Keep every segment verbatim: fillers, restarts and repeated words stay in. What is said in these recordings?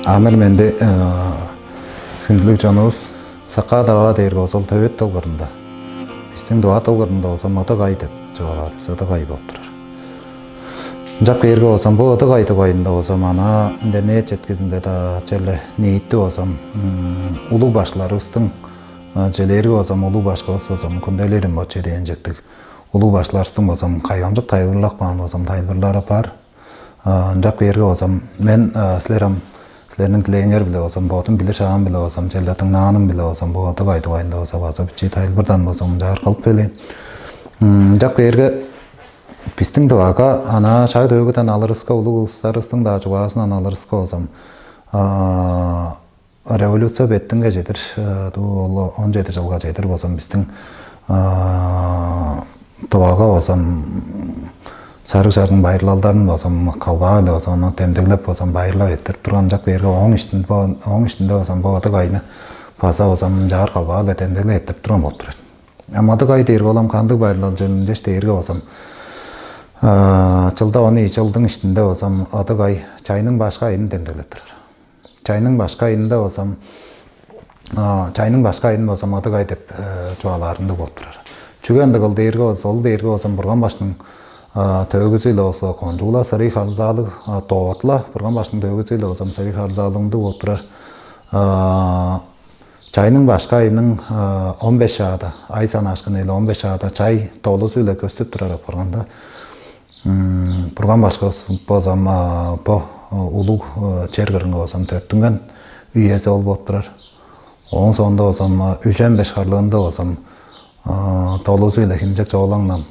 Амыр менди хүндүлүг чонувус. Сакаа даваа дээрге озал төвөт дылгырында. Биздин дуваа дылгырында озам ыдык ай деп чугаалаар бис, ыдык ай болуп турар. Ынчап кээрге озам бу ыдык ай дугайында озам ана интернет четкизинде да черле ниитти озам улуг башларыбыздың челээриг озам улуг башкыбыз озам күнделерим бо чедэээн четтиг улуг башларыбыздың озам кайгамчык тайылбырлап каан озам тайылбырлары бар. Ынчап кээрге озам мен силер ам силерниң дилээңер биле озам бодум билир шаам биле озам черле дыңнааным биле озам бу ыдык ай дугайында оза база бичии тайылбырдан озам ынчаар кылып белейн. Ынчап кээрге биздиң дывага ана шаг төөгүден алырыска улуг улустарыбыздың даа чугаазынан алырыска озам революция беттинге чедир, дуу ол он жети жылга чедир болзам биздин дывага болзам сарыг шарның байырлалдарын болзам калбаа эле болзам ону демдеглеп болзам байырлап эртирип турган ынчап кээрге ооң иштинде болзам бо ыдык айны база болзам ынчаар калбаа эле демдеглеп эртирип турган болуп турат. Ам ыдык ай дээрге олам кандыг байырлал чөөнүнчеш дээрге болзам чылда он ийи чылдың иштинде болзам ыдык ай чайның башка айын демдеглеп турар. Чайның башка айында болзам чайның башка айын болзам ыдык ай деп чугаалаарындыг болуп турар. Чүге ындыгыл дээрге болза ол дээрге болзам бурган башның төөгүзү-ле болза кончугула сырый харылзаалыг доотла бурган башның төөгүзү-ле болзам сырый харылзаалыгындыг болуп турар. Чайның башка айының он беш шаада ай санаашкыны-ла он беш шаада чай долузу-ла көстүп турар апарганда Бурган башкыбыз болзам бо улуг чер кырынга болзам төрүттүнген үези ол болуп турар. Ооң соонда болзам үжен беш харлыында болзам долузу-ла хинчек чоолаңдан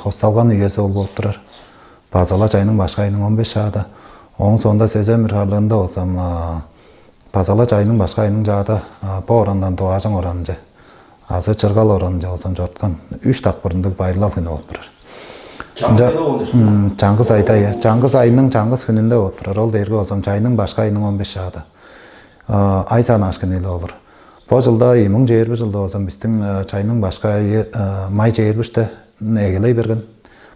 хосталган үези ол болуп турар. Базала чайның башка айның он беш шаада. Ооң соонда сезен бир харлыында болзам базала чайның башка айның чаада бо орандан дуваажың оранынче азы чыргал оранынче болзам чорткан үч дакпырындыг байырлал хүнү болуп турар. Чаңгыс айда чаңгыс айның чаңгыс хүнүнде болуп турар. Ол дээрге болзам чайның башка айның он беш шаада ай санаашкыны эле болур. Бо жылда эки миң чыйырбы жылда болзам биздин чайның башка айы май чыйырбышта эгелей берген.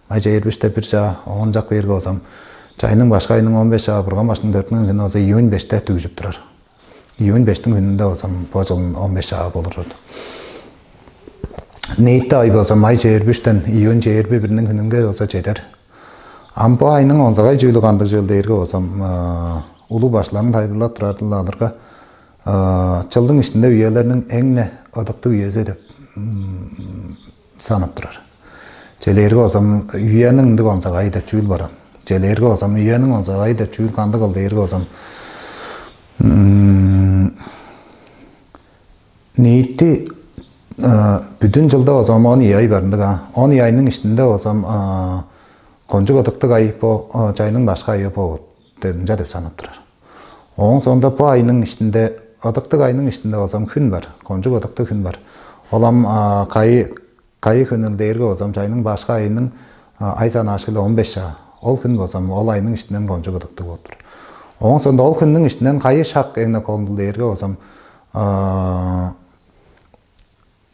Май чыйырбышта бир чаа оон жак берге болзам чайның башка айның он беш чаа бурган башкының төрүттүнген күнү болза июнь беште дүгүжүп турар. Июнь бештиң күнүндө болзам бо жылдын он беш чаа болур чорду. Ниитте ай болза май чээрби үчтен июнь чээрби бирниң күнүнге болза четер. Ам бу айның онзагай чүүлү кандыг чүвел дээрге болзам улуг башларың тайылбырлап турар-дыл алырга чылдың ишинде үелерниң эң-не ыдыктыг үези деп санап турар. Челээрге болзам үениң ындыг онзагайы деп чүүл баран. Челээрге болзам үениң онзагайы деп чүүл кандыгыл дээрге болзам ниити бүдүн жылда болзам он ийи ай бар ындыг а. Он ийи айның ишинде болзам кончуг ыдыктыг ай бо чайның башка айы бо деп ынча деп санап турар. Ооң соонда бу айның ишинде ыдыктыг айның ишинде болзам хүн бар. Кончуг ыдыктыг хүн бар. Ол ам кайы кайы хүнүл дээрге болзам чайның башка айының ай санаашкылы он беш чаа. Ол хүн болзам ол айның иштинден кончуг ыдыктыг болуп тур. Ооң соонда ол хүннүң иштинден кайы шак эң-не колундул дээрге болзам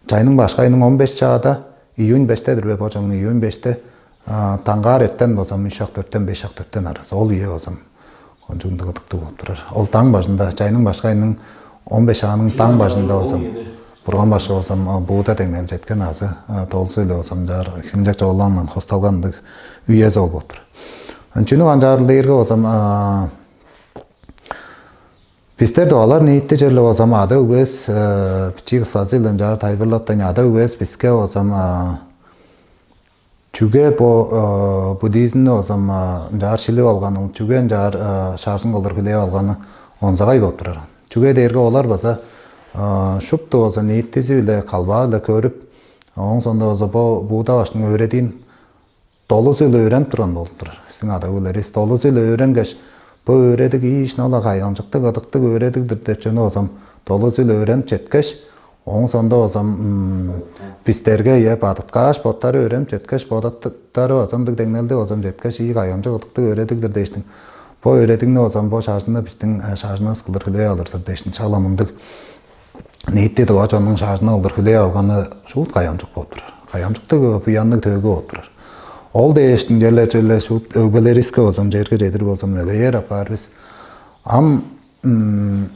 чайның башка айының он беш чаада июнь бештедир бе бо чоңну июнь беште таңгаар эртен болзам үч шак төрттен беш шак төрттен арасы ол үе болзам кончуг ындыг ыдыктыг болуп турар. Ол даң бажында чайның башка айының он беш чааның даң бажында болзам бурган башка болзам бууда деңнел четкен азы толузу эле болзам жаар хилинчек чогулаанган хосталган ындыг үези ол болуп тур. Чүнү канчаарыл дээрге болзам бистер дуалар ниитти черле болзам ада үгес бичии кысказы илен жаар тайбырлаттан ада үгес биске болзам чүге бо буддизмни болзам ынчаар шилип алганы, чүге ынчаар шаажын кылдыр хүлээп алганы онзагай болуп турар. Чүге дээрге олар база шупту болза ниитизи-биле калбаа-биле көрүп, ооң соонда болза бо Будда баштың өөредиин долузу-биле өөренип турган болуп турар. Биздин ада-өгбелеривис долузу-биле өөренгеш, бо өөредиг ийи ишин ола кайгамчыктыг ыдыктыг өөредиг-дир деп чүнү болзам долузу-биле өөренип четкеш, ооң соонда болзам бистерге ийе бадыткааш боттары өөренип четкеш бодаттары база ындыг деңнелди болзам четкеш ийи кайгамчык ыдыктыг өөредиг-дир дээштиң. Бо өөредигни болзам бо шажынны биздин шажынывыс кылдыр хүлээп алыр-дыр дээштиң шаглам ындыг ниитти дыва чоннуң шажынны кылдыр хүлээп алганы шуут кайгамчык болуп турар. Кайгамчыктыг буянныг төөгү болуп турар. Ол дээштиң черле черле шуут өгбелеривиске болзам черге чедир болзам өгеер апаар бис. Ам м,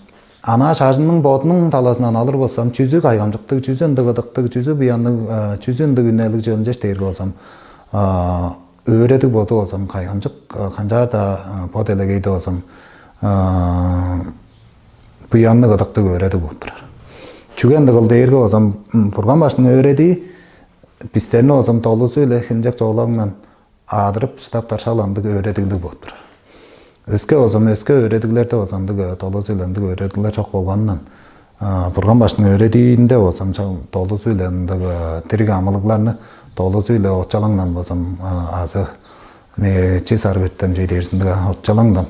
анаа шажынның бодунуң талазындан алыр болзам, чүзү кайгамчыктыг, чүзү ындыг ыдыктыг, чүзү буянныг, а, чүзү ындыг үнелиг чөөлүнчеш дээрге болзам, а, өөредиг боду болзам кайгамчык, а, канчаар-даа, а, бо делегейде болзам, а, буянныг ыдыктыг өөредиг болуп турар. Чүге ындыгыл дээрге болзам, м, Бурган баштың өөредии бистерни болзам долузу-биле хилинчек чогулаңдан аадырып шыдаптар шал ындыг өөредиглиг болуп турар. Өске болзам, өске өөредиглерде болзам ындыг, э, долузу-биле ындыг өөредиглер чок болганынан, а, Бурган баштың өөредиинде болзам, ча-, долузу-биле ындыг, э, дириг амылыгларны долузу-биле отчалаңдан болзам, а, азы мечи сарып эртемчей дээрзиндиг отчалаңдан,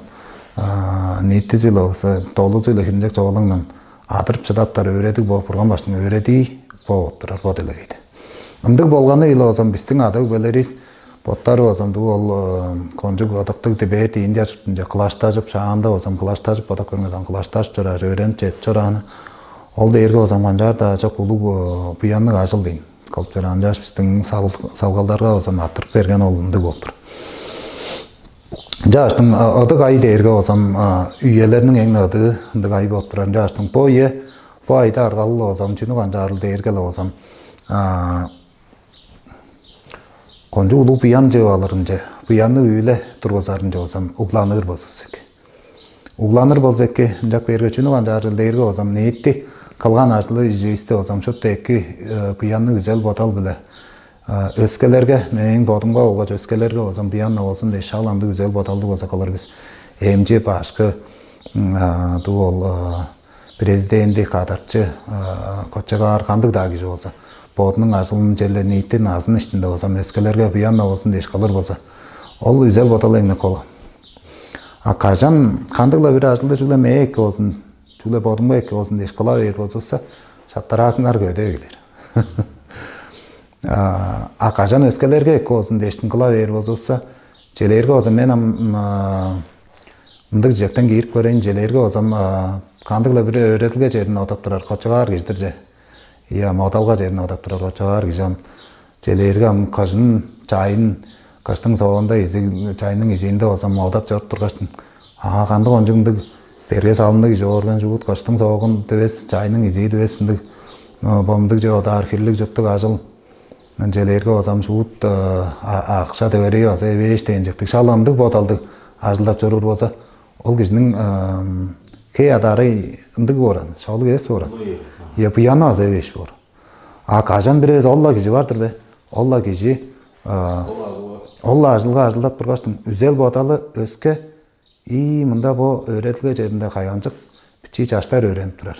а, ниитизи-биле болза долузу-биле хилинчек чогулаңдан адырып чыдаптар өөредиг бо Бурган баштың өөредии бо болуп турар бо делегейде. Ындыг болганы-биле болзам бистиң ада-өгбелеривис боттары болзам дуу ол, э, кончуг ыдыктыг Тибет, Индия чуртунче кылаштажып, шаанда болзам кылаштажып бодап көрүңер, кылаштажып чорааш, өөренип чедип чорааны. Ол дээрге болзам канчаар-даа чок улуг, э, буянныг ажыл дейн. Кылып чораан чаш бистиң сал-, салгалдарга болзам арттырып берген ол ындыг болуп тур. Чааштың, а, ыдык ай дээрге болзам, а, үелерниң эң ыдыы ындыг ай болуп турар. Чааштың бо үе, бо айда аргалыл болзам, чүнү канчаарыл дээрге-ле болзам, а, кончуг улуг буян чыып алырынче, буянныг үүле тургузарынче болзам, угланыр болзувус эки. Угланыр болза эки, ынчак берге чүнү канчаарыл дээрге болзам, ниитти кылган ажылы иживисте болзам, шупту эки, э, буянныг үзел бодал-биле, э, өскелерге, мээң бодумга болгаш өскелерге болзам, буян болзун дээш, шал ындыг үзел бодалдыг болза кылыр бис. Эмчи, башкы, м, а, дуу ол, э, президенти, кадарчы, э, кочегаар кандыг-даа кижи болза, бодунуң ажылын черле ниитти назын иштинде болзам, өскелерге буян болзун дээш кылыр болза, ол үзел бодал эңнек ол. А кажан кандыг-ла бир ажылды чүгле мээ эки болзун, чүгле бодумга эки болзун дээш кыла бээр болзувусса, шаптараазыннар көдээ келер. А, а кажан өскелерге эки болзун дээштин кыла бээр болзувусса, челээрге болза мен ам, а, мындыг чижектен киирип көрейн, челээрге болзам, а, кандыг-ла бир өөредилге черин одап турар, кочугаар кижидир че. Ийе, модалга черин одап турар, кочугаар кижи ам. Челээрге ам кыжын, чайын, кыштың соогунда изиг, чайның изиинде болзам, одап чоруп тургаштың. А кандыг ончуг ындыг берге салымныг кижи орган чуут, кыштың соогун дивес, чайның изии дивес ындыг, э, бомдуг же одаар хирлиг чуттуг ажыл. Челээрге болзам, шуут, э, а-, акша дивери база эвээш дээнчектиг, шал ындыг бодалдыг ажылдап чоруур болза, ол кижиниң, э, хей адаары ындыг бооран, шолуг эвес бооран. Е, буяны база эвээш боор. А кажан бир эвес ол-ла кижи бар-дыр бе? Ол-ла кижи, э, ол ажылга ажылдап тургаштың, үзел бодалы өске, и мында бо өөредилге черинде кайгамчык бичии чаштар өөренип турар.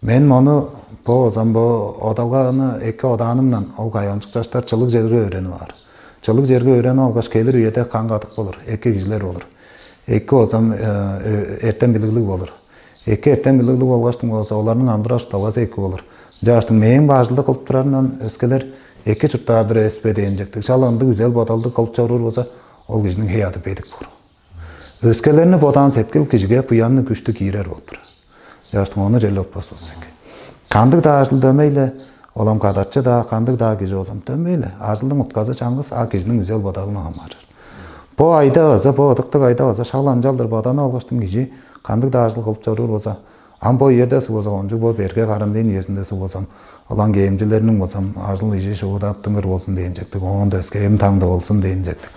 Мен мону бо озам бо одалганы эки одаанымдан ол кайгамчык чаштар чылыг черге өөренип аар. Чылыг черге өөренип алгаш, келир үеде каң кадык болур, эки кижилер болур. Эки озам, э, э, эртем билиглиг болур. Эки эртем билиглиг болгаштың болза, оларның амдыраш талгазы эки болур. Ынчааштың мээң баажылдыг кылып турарымдан өскелер эки чурттаар-дыр эвеспе дээнчектиг. Шал ындыг үзел бодалдыг кылып чоруур болза, ол кижиниң хей ады бедик боор. Өскелерни бодаан сеткил кижиге буянныг күштү киирер болуп турар. Чаштың ону черле утпас болза эки. Кандыг-даа ажыл дөмей-ле, олам кадарчы-даа, кандыг-даа кижи болзам дөмей-ле. Ажылдың утказы чаңгыс а кижиниң үзел бодалына хамааржыр. Бо айда база, бо ыдыктыг айда база шал ынчалдыр боданы алгаштың кижи кандыг-даа ажыл кылып чоруур болза, ам бо үеде суг болза, ончуг бо берге карантин үезинде суг болзам, ылаң кемчилерниң болзам ажыл ижи шугудааттынгыр болзун дээнчектиг, оон да өске эм таңда болзун дээнчектиг,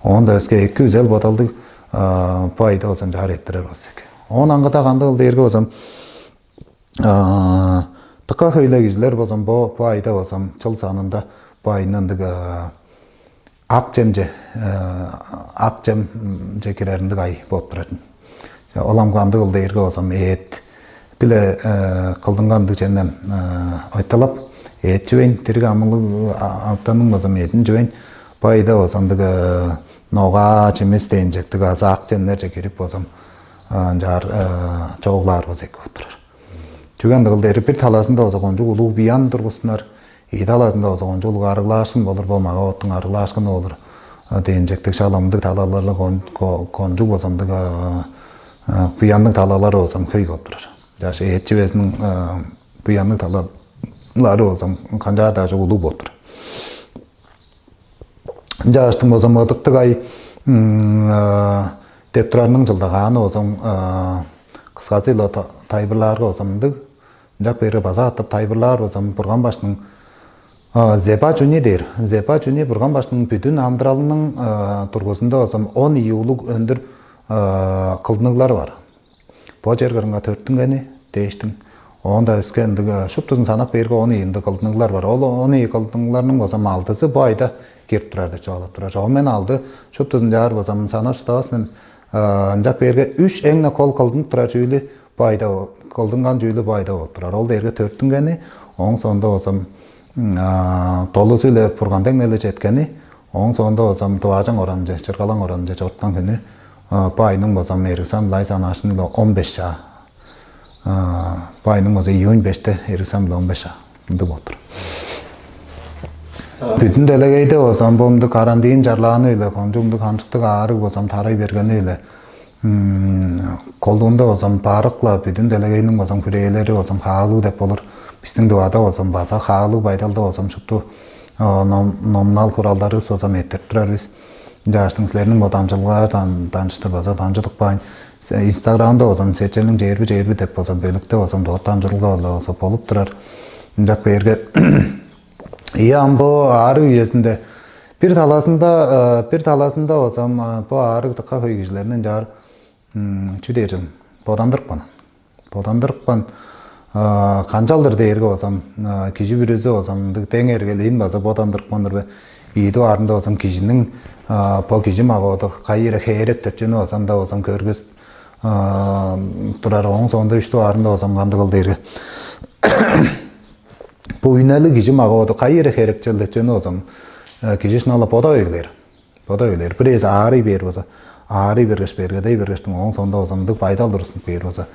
оон да өске эки үзел бодалдыг, а, бо айда болзам чаар эрттирер болза эки. Оон аңгыда кандыгыл дээрге болзам, а, тыка хөйле кижилер болзам бо бо айда болзам чыл санында бо айны ындыг, а, ак чемче, э, ак чемче кирер ындыг ай болуп турар. Олам кандыгыл дээрге болзам эът биле, э, кылдынган ындыг чемнен, э, ойталап, эът чүвейн, дириг амылыг, а, аптанның болзам эъдин чүвейн, бо айда болзам ындыг, э, нога чимис дээнчектиг азы ак чемнерже кирип болзам, э, ынчаар, э, чогулаар болза эки болуп турар. Чүге ындыгыл дээри бир талазында болза кончуг улуг буян тургустунар, ийи талазында болза кончуг улуг арыглаашкын болур, бо мага оттуң арыглаашкыны болур, э, дээнчектиг шал ымдыг талаларлыг кон-, ко-, кончуг болза ындыг, э, э, буянныг талалары болзам хөй болуп турар. Чаш эът чивезиниң, э, буянныг талалары болзам канчаар-даа чок улуг болуп турар. Ынчааштың болзам ыдыктыг ай, м, э, деп турарның чылдагааны болзам, э, кысказы-ла тайылбырлаарга болза мындыг, ынчап бээрге база катап тайылбырлаар болза, Бурган башкының Зеба чүнү дээр. Зеба чүнү Бурган башкының бүдүн амыдыралының тургузунда болза он ийи улуг өндүр кылдыныглар бар. Бо чер кырынга төрүттүнгени дээштиң. Оон-даа өске ындыг шуптузун санап бээрге он ийи ындыг кылдыныглар бар. Ол он ийи кылдыныгларның болза алдызы бо айда кирип турар деп чугаалап турар. Чогум мен алды шуптузун чаар болза санап шыдавас мен. Ынчап бээрге үш эң-не кол кылдынып турар чүүлү бо айда, кылдынган чүүлү бо айда болуп турар. Ол дээрге төрүттүнгени, ооң соонда болза долузу-биле Бурган деңнели четкени, ооң соонда болза дываажаң оранче, чыргалаң оранче чоруткан хүнү бо айның болза эриксам лай санаашын-биле он беш чаа. Бо айның болза июнь беште эриксам-биле он беш чаа. Ындыг болуп тур. Бүдүн делегейде болза бо мындыг карантин чарлааны-биле, кончуг мындыг хамчыктыг аарыг болза тарай бергени-биле, колдуунда болза барык-ла бүдүн делегейниң болза хүрээлери болза хаалыг деп болур. Биздиң дывада болза база хаалыг байдалда болза шупту номнал хуралдарывыс болза эрттирип турар бис. Ынчааштың силерниң бо дамчылгаңардан таныштыр база дамчыдып каайн. Инстаграмда болза сечениң черби черби деп болза бөлүктө болза дорт дамчылга болза болуп турар. Ынчак бээрге, ийе, ам бо аарыг үезинде бир талазында, бир талазында болза бо аарыг дыка хөй кижилерни ынчаар чү дээр чүвем, бодандырыпкан. Бодандырыпкан. Канчалдыр дээрге болза, кижи бүрүзү болза мындыг дең эргелиин база бодандырыпкан-дыр бе? Ийи дугаарында болза кижиниң бо кижи магоодуг кайы хире хээрек деп чүвени болза ында болза көргүзүп турар. Ооң соонда үш дугаарында болза кандыгыл дээрге бо үнелиг кижи магоодуг кайы хире херекчел деп чүвени болза кижи шынап-ла бодап эгелээр. Бодап эгелээр. Бир эвес аарый бээр болза, аарый бергеш, бергедей бергештиң, ооң соонда болза мындыг байдал тургустунуп бээр болза,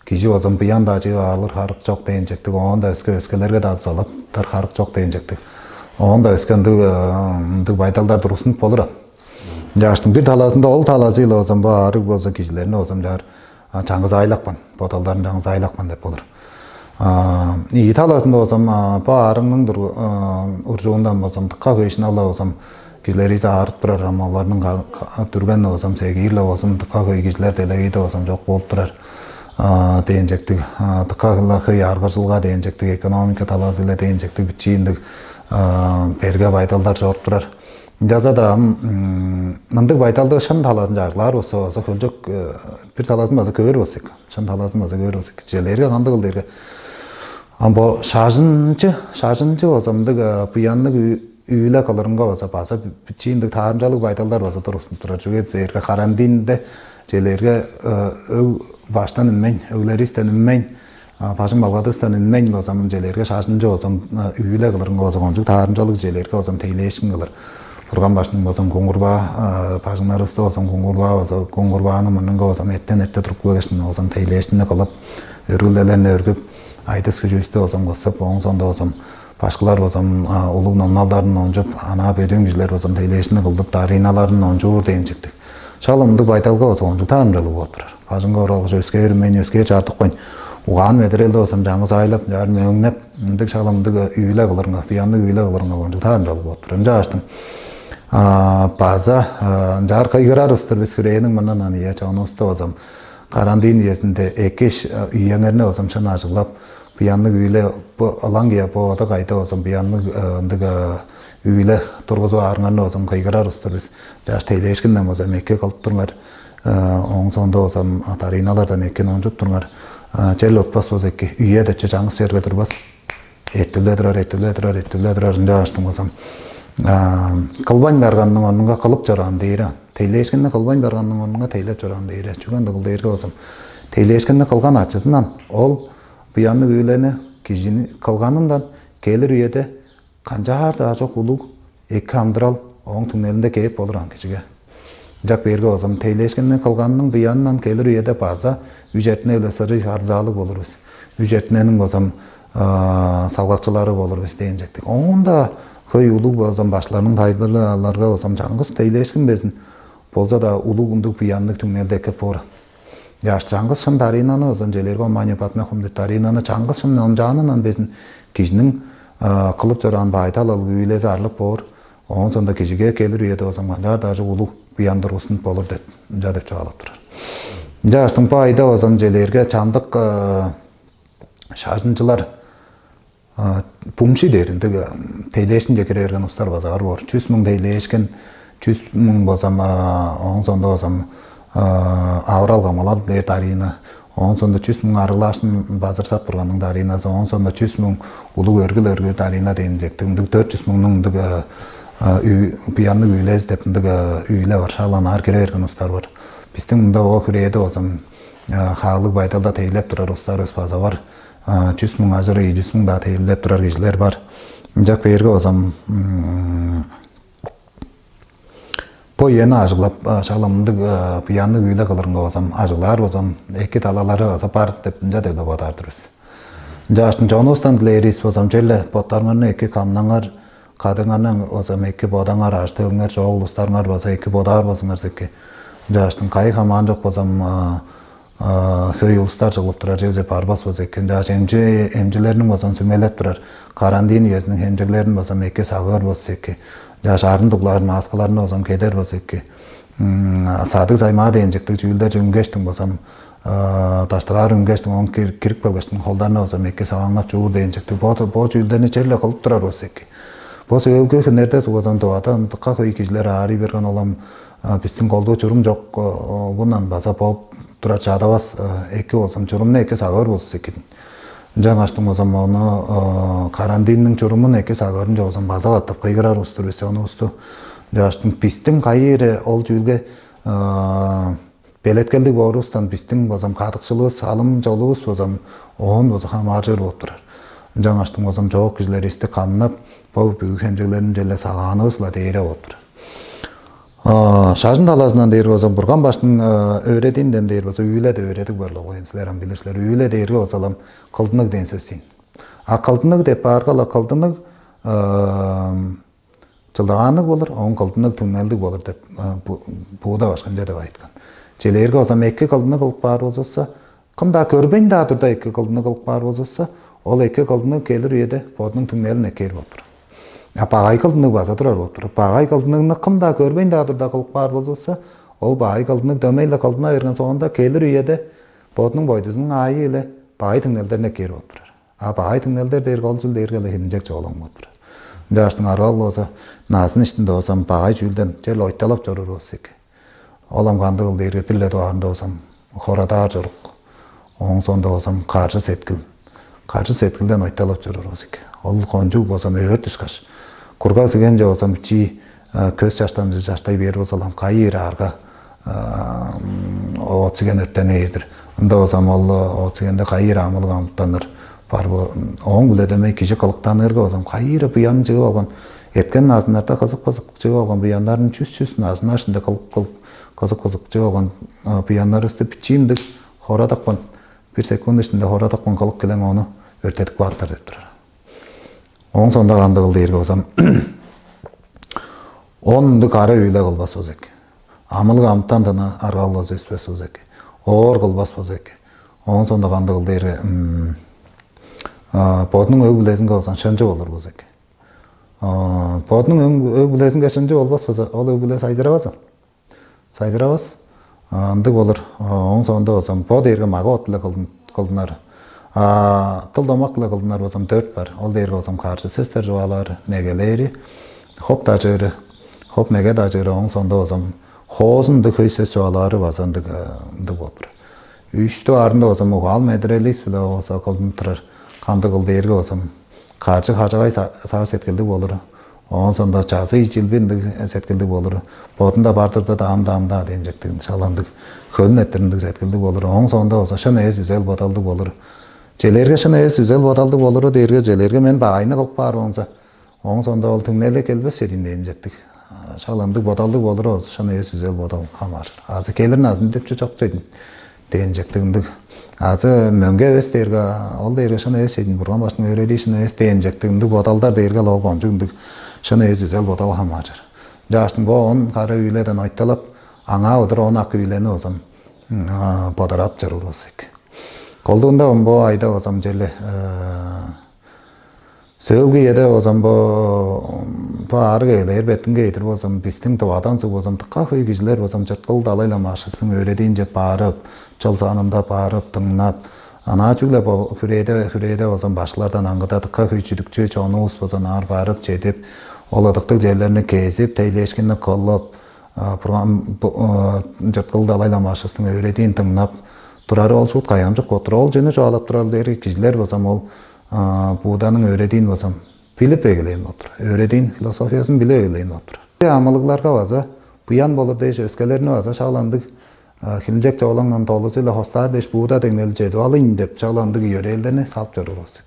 кижи болза буян-даа чыып алыр харык чок дээн чектиг, оон-даа өске-өскелерге-даа дузалаптар харык чок дээн чектиг, оон-даа өске ындыг ындыг байдалдар тургустунуп болур. Ынчааштың бир талазында, ол талазы-ла болза бо аарыг болза кижилерни болза чаар чаңгыс айлапкан, бодалдарын чаңгыс айлапкан деп болур. Ийи талазында болза бо аарыгның уржуундан болза дыка хөй шынап-ла болза кижилеривис аарып турар, ам оларның дүрген болза сегиир-ле болза дыка хөй кижилер делегейде болза чок болуп турар дээн чектиг, дыка-ла хөй аргыжылга дээн чектиг, экономика талазы-биле дээн чектиг бичии ындыг берге байдалдар чоруп турар. Ынчалза-даа ам мындыг байдалды шын талазын чарлаар болза, база хөлчок бир талазын база көөр болза эки. Шын талазын база көөр болза эки. Чижээлээрге кандыгыл дээрге, ам бо шажынчы, шажынчы болза мындыг буянныг үүле кылырынга болза база бичии ындыг таарымчалыг байдалдар база тургустунуп турар. Чүге дээрге карантинде чижээлээрге өг баштан үнмейн, өглеривистен үнмейн, бажың-балгадывыстан үнмейн болза мынча чижээлээрге шажынчы болза үүле кылырынга болза кончуг таарымчалыг, чижээлээрге болза тейлээшкин кылыр. Бурган башкының болза куңгурбаа, бажыңнарывысты болза куңгурбаа болза куңгурбааны мурнунга болза эртен эрте туруп келгештиң болза тейлээшкинни кылып, өргүлделерни өргүп, айдыс күжүвүстү болза кысып, ооң соонда болза башкылар болза улуг номналдарын номчуп, анаа бөдүүн кижилер болза тейлээшкинни кылдып, дарыйналарын номчуур дээн чектиг. Шак ындыг байдалга болза кончуг таарымчалыг болуп турар. Бажыңга оралгаш өскээр үнмейн, өскээр чаартыпкан, угаан-медерелди болза чаңгыс айлап, чаар мөөңнеп, ындыг шак ындыг үүле кылырынга, буянныг үүле кылырынга кончуг таарымчалыг болуп турар. Ынчааштың база ынчаар кыйгырар-дыр бис хүрээниң мурнундан, ийе, чонувусту болза карантин үезинде эки үеңерни болза шын ажыглап, буянныг үүле, бо ылаңгыя бо ода кайда болза буянныг ындыг үүле тургузуп аарыңарны болза кыйгырар-дыр бис. Чаш тейлээшкинден болза эки кылып туруңар. Ооң соонда болза дарыйналардан эки номчуп туруңар. Чел утпас болза эки, үе дече чаңгыс черге турбас. Эртип-ле турар, эртип-ле турар, эртип-ле турар. Ынчааштың болза кылбайн барганның орнунга кылып чораан дээр. Тейлээшкинни кылбайн барганның орнунга тейлеп чораан дээр. Чүге ындыгыл дээрге болза тейлээшкинни кылган ачызындан ол буянныг үүлени кижини кылганындан келир үеде канчаар-даа чок улуг эки амыдырал ооң түңнелинде кээп болур аан кижиге. Ынчап бээрге болза тейлээшкинни кылганының буянындан келир үеде база үш эртине-биле сырый харылзаалыг болур бис. Үш эртинениң болза салгакчылары болур бис дээн чектиг. Оон-даа хөй улуг болза башкыларның тайылбырларынга болза чаңгыс тейлээшкин безин болза-даа улуг ындыг буянныг түңнелде эккеп боор. Чаш чаңгыс шын дарыйнаны болза, чижээлээрге Омани Падме Хум деп дарыйнаны чаңгыс шын номчаанындан безин кижиниң кылып чораан байдал-ла үүлези арлып боор. Ооң соонда кижиге келир үеде болза канчаар-даа чок улуг буян тургустунуп болур деп, ынча деп чугаалап турар. Ынчаштың бо айда базам челээрге чамдык шажынчылар бумши дээр ындыг тейлээшинче кире берген устар база бар боор. Чүс муң тейлээшкен, чүс муң базам, оон соонда базам авырал камгалал дээр дарыйны, оон соонда чүс муң арыглаашын базырсап турганның дарыйназы, оон соонда чүс муң улуг өргүл өргүр дарыйна дээн инчектиг ындыг дөрт чүс муңнуң ындыг буянныг үйлези деп ындыг үйле бар. Шааланаар кире берген устар бар. Бистиң мында оо хүрээде базам хаалыг байдалда тейлеп турар устарывыс база бар. Чүс муң ажыры, чүс муң-даа тейлеп турар кижилер бар. Ынчак бээрге базам бо үени ажыглап, шаламдыг буянныг үйле кылырынга базам ажыглаар базам эки талалары база бар деп ынча деп бодаар-дыр бис. Ынчааштың чонувустан дилээривис базам черле боттарыңарны эки камнаңар, кадыңарны базам эки бодаңар, ажы-төлүңер, чоок улустарыңар база эки бодаар болзуңар эки. Ынчааштың кайы хамаан чок базам хөй улустар чыглып турар черже барбас болза эки. Ынчааш эмчи эмчилерниң базам сүмелеп турар карантин үезиниң хемчеглерин базам эки сагыыр болза эки. Ынчааш арын дуглаар маскаларны базам кедер болза эки. Садыг саймаа дээнчиктиг чүүлдер үнгештиң базам даштыгаар үнгештиң он кирип келгештиң холдарны базам эки саваңнап чуур дээнчиктиг бо чүүлдерни черле кылып турар болза эки. Бо сөөлгү хүннерде сугазан дывада ындыкка хөй кижилер аарый берген олам бистиң колдуу чурум чок огундан база болуп турар чадавас эки болзун, чурумну эки сагыыр болзус экидин. Ынчангаштың болзам ону карантинниң чурумун эки сагыырынче болзам база катап кыйгырар устур бис онувусту. Ынчангаштың бистиң кайы ире ол чүүлге белеткелдиг боорувустан бистиң болзам кадыкчылывыс, алым чолувус болзам оон болза хамааржыр болуп турар. Ынчангаштың болзам чоок кижилеривисти камнап, бо бүгү хемчеглерин черле сагаанывыс-ла дээре болуп турар. Шажын талазындан дээр болза, Бурган баштың өөредиинден дээр болза, үүле деп өөредиг бар ол, силер ам билир силер. Үүле дээрге болзалам кылдыныг дээн сөс дейн. А кылдыныг деп баарга-ла кылдыныг чылдагаанныг болур, оон кылдыныг түңнелдиг болур деп Будда башкынча деп айыткан. Челээрге болзам эки кылдыныг кылып баар болзувусса, кым-даа көрбейн-даа турда эки кылдыныг кылып каар болзувусса, ол эки кылдыныг келир үеде бодунуң түңнелин эккээр болуп турар. А багай кылдыныг база турар болуп турар. Багай кылдыныгны кым-даа көрбейн-даа турда кылып каар болзувусса, ол багай кылдыныг дөмей-ле кылдына берген соонда келир үеде бодунуң бойдузунуң аайы-биле багай түңнелдерин эккээр болуп турар. А багай түңнелдер дээрге ол чүл дээрге-ле хилинчек чоолуг болуп турар. Ынчааштың аргал болза назын иштинде болзам багай чүүлден черле ойталап чоруур болза эки. Ол ам кандыгыл дээрге бир-ле дугаарында болзам хорадаар чорук, ооң соонда болзам каржы сеткил, каржы сеткилден ойталап чоруур болза эки. Ол кончуг болзам өөрт ышкаш, кургаг сигенче болзам бичии көс чаштанчы чаштай бээр болза ам кайы аарга оът сиген өрттенир-дир. Ында болзам ол оът сигенде кайы амылыг амыттаныр бар. Ооң биле дөмей кижи кылыктанырга болзам кайы буян чыып алган, эрткен назыннарда кызык кызык чыып алган буяннарын чүс чүс назыннар ишинде кылып кылып кызык кызык чыып алган буяннарывысты бичиимдик хорадапкан, бир секунд ишинде хорадапкан кылык килең ону өрттедип кааттар деп турар. Ооң соонда кандыгыл дээрге болзам он ындыг кара үйле кылбас болза эки. Амылыг амытан дыны аргалгазы өспес болза эки. Оор кылбас болза эки. Ооң соонда кандыгыл дээрге бодунуң өг-бүлезинге болзан шынчы болур болза эки. Бодунуң өг-бүлезинге шынчы болбас болза, ол өг-бүле сайзыравазын. Сайзыравас. Ындыг болур. Ооң соонда болзам бо дээрге мага от-биле кылдынар. Дыл домак-биле кылдынар болзам дөрт бар. Ол дээрге болзам каржы сөстер чугаалаары, мегелээри, хоп дажыыры, хоп меге дажыыры, ооң соонда болзам хоозун ындыг хөй сөс чугаалаары база ындыг ындыг болуп турар. Үштү аарында болзам угаал медерелис-биле болза кылдынып турар. Кандыгыл дээрге болзам каржы хажагай саар сеткилдиг болур. Оон сондо чазый чилби ындыг сеткилдиг болур. Бодунда бар-дырда даам-даам-даа дээн чектиг шаландыг хөлүн эрттир ындыг сеткилдиг болур. Оон соонда болза шын эвес үзел бодалдыг болур. Челээрге шын эвес үзел бодалдыг болуру дээрге челээрге мен багайны кылып каар болза, оон соонда ол түңнели келбес чедин дээн чектиг шаландыг бодалдыг болур. Шын эвес үзел бодал хамаар. Азы келир назын деп чү чок чедин дээн чектиг ындыг. Азы мөңге эвес дээрге, ол дээрге шын эвес чедин бурган баштың өөредии шын эвес дээн чектиг ындыг бодалдар дээрге ол кончуг ындыг шын эвес үзел бодал хамааржыр. Жааштың бо он кара үйледен ойталап, аңаа удур он акы үйлени озам бодарап чоруур болза эки. Колдуунда бо айда озам черле Сөөлгү эде болзам бо бо аарыг ээлээр беттинге идир болзам, бистиң дывадан суг болзам, дыка хөй кижилер болзам, чырткыл далай-ла машызының өөредиинче барып, чыл санында барып, дыңнап, анаа чүгле бо хүрээде хүрээде болзам, башкылардан аңгыда дыка хөй чүдүкчү чонувус болзам аар барып чедип, ол ыдыктыг черлерни кезип, тейлээшкинни кылып, бурган чырткыл далай-ла машызының өөредиин дыңнап турары ол шуут кайгамчык болуп тур. Ол чүнү чугаалап турар дээрге, кижилер болзам ол Будданың өөредиин болзам билип эгелээн болуп тур. Өөредиин философиясын билип эгелээн болуп тур. Амылыгларга база буян болур дээш, өскелерни база шагландыг хилинчек чогулаңдан долузу-ла хостаар дээш, Будда деңнели чедип алыйн деп шагландыг йөрээлдерни салып чоруур болза,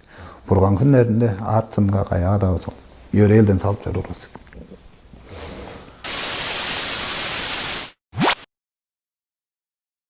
бурган хүннеринде арт сынга каяа-даа болза, йөрээлден салып чоруур болза.